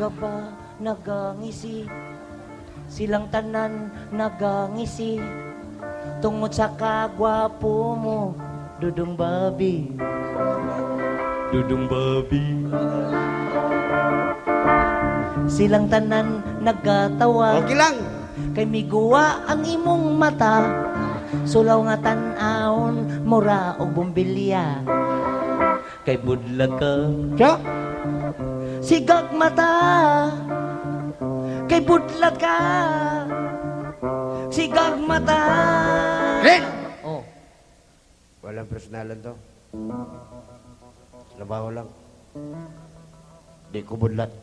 Siga ba nagangisi? Silang tanan nagangisi. Tungod sa kagwapo mo, Dudong Bobby. Dudong Bobby. Silang tanan nagatawa. Okay lang. Kay miguwa ang imong mata. Sulaw nga tan-awon, mura og bumbilya. Kay budlag ka. Siya? Sigag mata. Kay budlag ka. Sigag mata. Ren! Oh. Walang personalan to. Trabaho lang. Di ko budlat.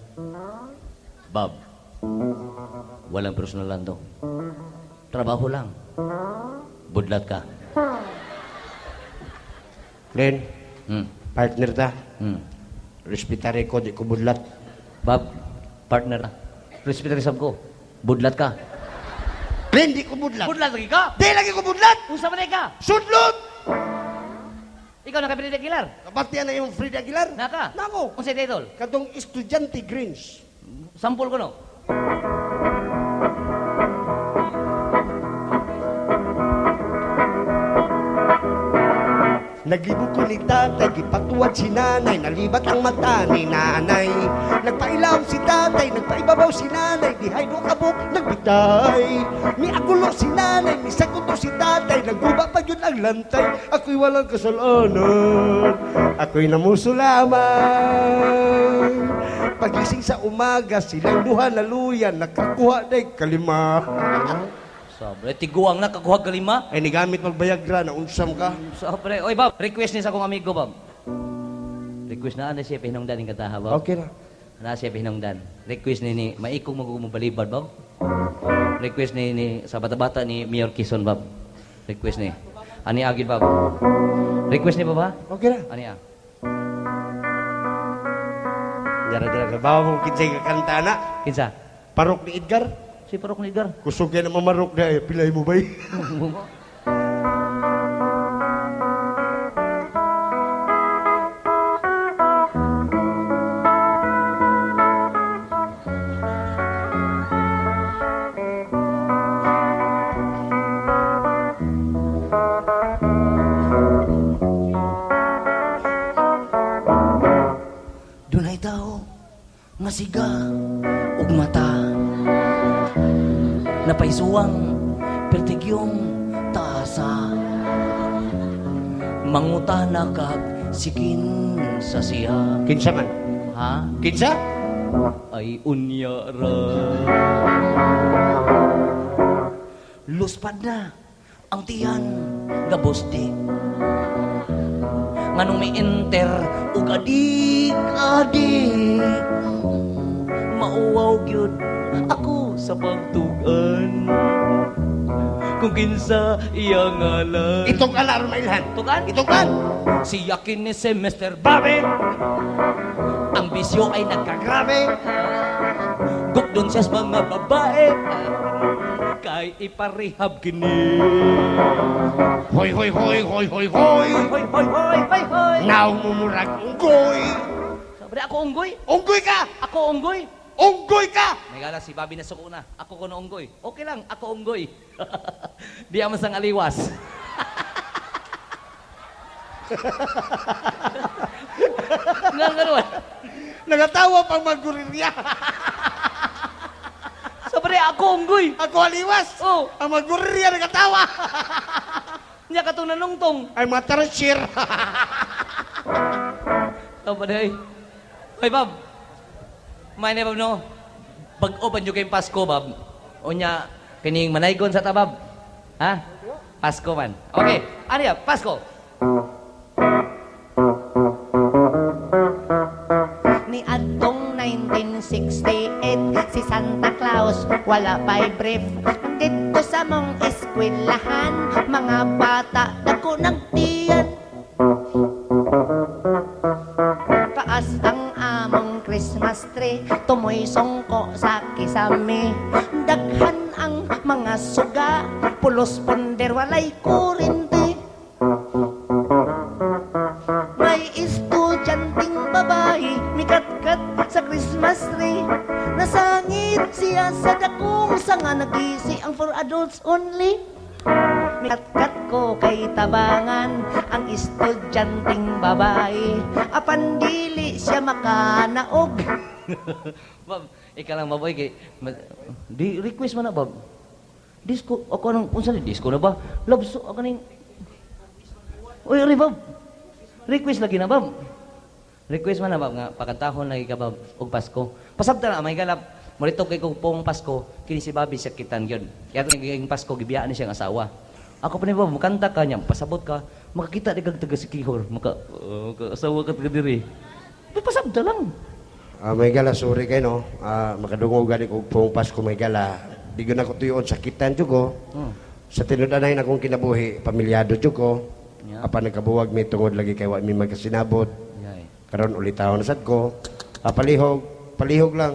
Bob, walang personalan to. Trabaho lang. Budlat ka. Ren, partner ta. Respetare ko, di ko budlat. Bob, partner na. Respetare sab ko. Budlat ka. Ren, di ko budlat. Budlat lagi ka? Di lagi ko budlat! Unsa man ka? Sudlot! Ikaw na kay Freddy Aguilar? Kapatian na yung Freddy Aguilar. Naka? Nako. Unsa title? Katong Estudyante Greens. Sampol ko no. Naglibog ko ni tatay, gipatuwad si nanay, nalibat ang mata ni nanay. Nagpailaw si tatay, nagpaibabaw si nanay, dihay do kabuk, nagbitay. Miagulo si nanay, misaguto si tatay, nagguba pa yun ang lantay. Ako'y walang kasalanan, ako'y namuso lamang. Pagising sa umaga, silang duha na luya, nakakuha day kalima. Sobre, tiguang na kakuha kalima. Ay, nigamit magbayagra na unsam ka. Sobre, oy Bob, request ni sa akong amigo, Bob. Request na ano siya pinungdan ning kataha, Bob. Okay na. Na siya pinungdan. Request ni maikong magumubalibad, Bob. Request ni sa bata-bata ni Mayor Quezon, Bob. Request ni. Ani agid, Bob. Request ni ba? Okay na. Ani ah. Dara-dara ka. Bawa mong kinsay ka kanta na. Kinsa? Parok ni Edgar. Si Parok ni Edgar. Kusog yan ang mamarok na eh. Pilay mo ba eh? Dunay tao nga siga ug mata. Napaisuwang pertigyong tasa. Mangutana kag sikin sa siya. Kinsa man? Ha? Kinsa? Ay unya ra. Luspad na ang tiyan nga boste. Nganong may enter ug adik-adik. Mauwaw gyud ako sa pagtugan. Kung kinsa iya ngalan. Itong alarm mailhan. Tugan? Itukan. Siya kini si Mr. Bobby. Ang bisyo ay nagkagrabe. Gukdon siya sa mga babae. Kay iparehab kini. Hoy, hoy, hoy, hoy, hoy, hoy. Hoy, hoy, hoy, hoy, hoy. Naong mumurag unggoy. Sabi, ako unggoy. Unggoy ka! Ako unggoy. Unggoy ka! May gala si Bobby na suko na. Ako kuno unggoy. Okay lang, ako unggoy. Di aman sang aliwas. Nga nga. Nagatawa pang maggurirya. Sobre ako unggoy. Ako aliwas. Oh. Ang maggurirya nagatawa. Nya katong nanungtong. Ay matarashir. Sobre. Hoy Bob. May na Bob no. Bag-o pa nyo kayong Pasko Bob. O nya kining manaygon sa tabab. Ha? Pasko man. Okay. Ano yan? Pasko. Ni adtong 1968, si Santa Claus wala pa'y brief. Dito sa mong eskwelahan, mga bata dako nagtiyan. Taas ang among Christmas tree, tumoy songko sa kisame. Daghan ang mga suga, pulos ponder walay kurente. May estudyanteng babae, mikatkat sa Christmas tree. siya sa dakong sanga, nagisi ang for adults only. Katkat ko kay tabangan ang estudyanteng babae, apan dili siya makanaog. Bob, ikaw lang maboy kay di request man na, Bob. Disco ako nang unsa ni disco na ba? Love so ako ning. Uy, ri Bob. Request lagi na, Bob. Request man na, Bob, nga pakantahon lagi ka, Bob, og Pasko. Pasabta na may galap. Morito kay kog pong Pasko kini si Bobby sakitan gyud. Kaya itong Pasko gibiyaan ni siyang asawa. Ako pa ni Bob, mukanta ka niya, pasabot ka, makakita di kag taga Sikihor, maka asawa ka taga diri. Pasabta lang. May gala, sorry kay no. Makadungog gani kog pong Pasko, may gala. Di ko na ko tuyoon sakitan jud ko. Sa tinud-anay na akong kinabuhi, pamilyado jud ko. Apan nagkabuwag mi tungod lagi kay wa mi magkasinabot. Karon ulitaw na sad ko. Palihog, palihog lang.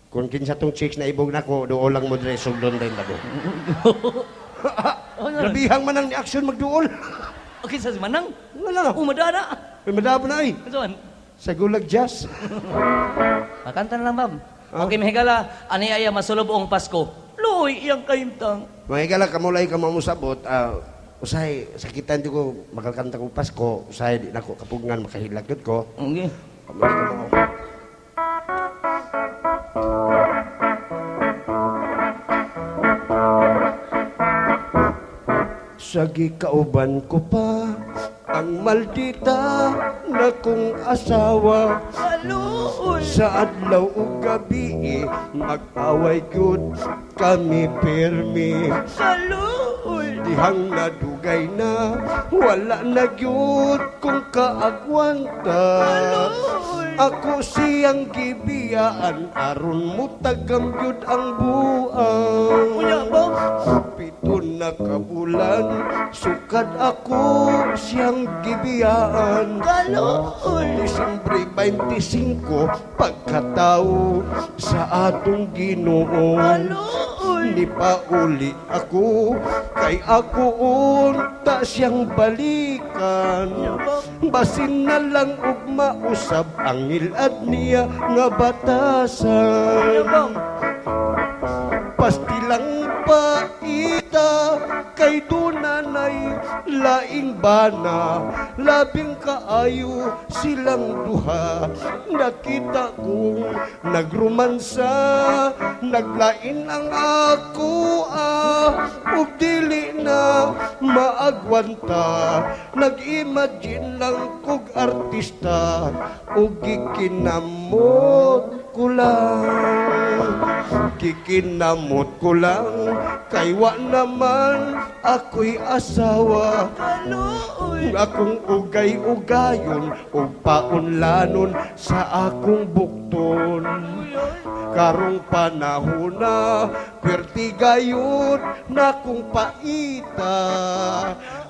Kung kinsa tong chicks na ibog nako, duol lang mo dre sugdon din tabo. Grabihang man ang action magduol. Okay sa si Manang? Wala. Umadana. May madabo na ay. Ano man? Sa gulag jazz. Makanta na lang, Bob. Okay, mahigala. Ani ay masulubong Pasko. Luy, iyang kahimtang. Mahigala, kamulay ka mamusabot. Usahay, sakitan di ko, makakanta ko Pasko. Usahay, di nako kapugngan, makahilak yun ko. Okay. Kamulay ka mo. Sa gikauban ko pa ang maldita na kong asawa. Kaluoy. Sa adlaw ug gabi mag-away gyud kami pirmi. Kaluoy. Dihang nadugay na wala na gyud kong kaagwanta. Kaluoy. Ako siyang gibiyaan aron mutagam gyud ang buang. Unya, Bob. 7 na ka bulan sukad ako siyang gibiyaan. Kaluoy. Disyembre 25 pagkatao sa atong Ginoo. Kaluoy. Ni pauli ako kay ako unta siyang balikan. Basin na lang og mausab ang ngilad niya nga batasan. Pastilang paita kay dunanay laing bana, labing kaayo silang duha. Nakita kong nagrumansa, naglain ang ako ug dili na maagwanta. Nag-imagine lang kog artista ug gikinamot ko lang. Gikinamot ko lang kay wa naman ako'y asawa. Kaluoy. Akong ugay-ugayon ug paunlanon sa akong bukton. Karong panahon na perti gayud na kong paita.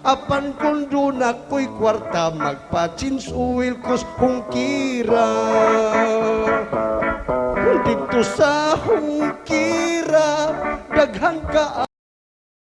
Apan kung doon ako'y kwarta, magpa-change oil kos hungkira. Dito sa hungkira, daghan ka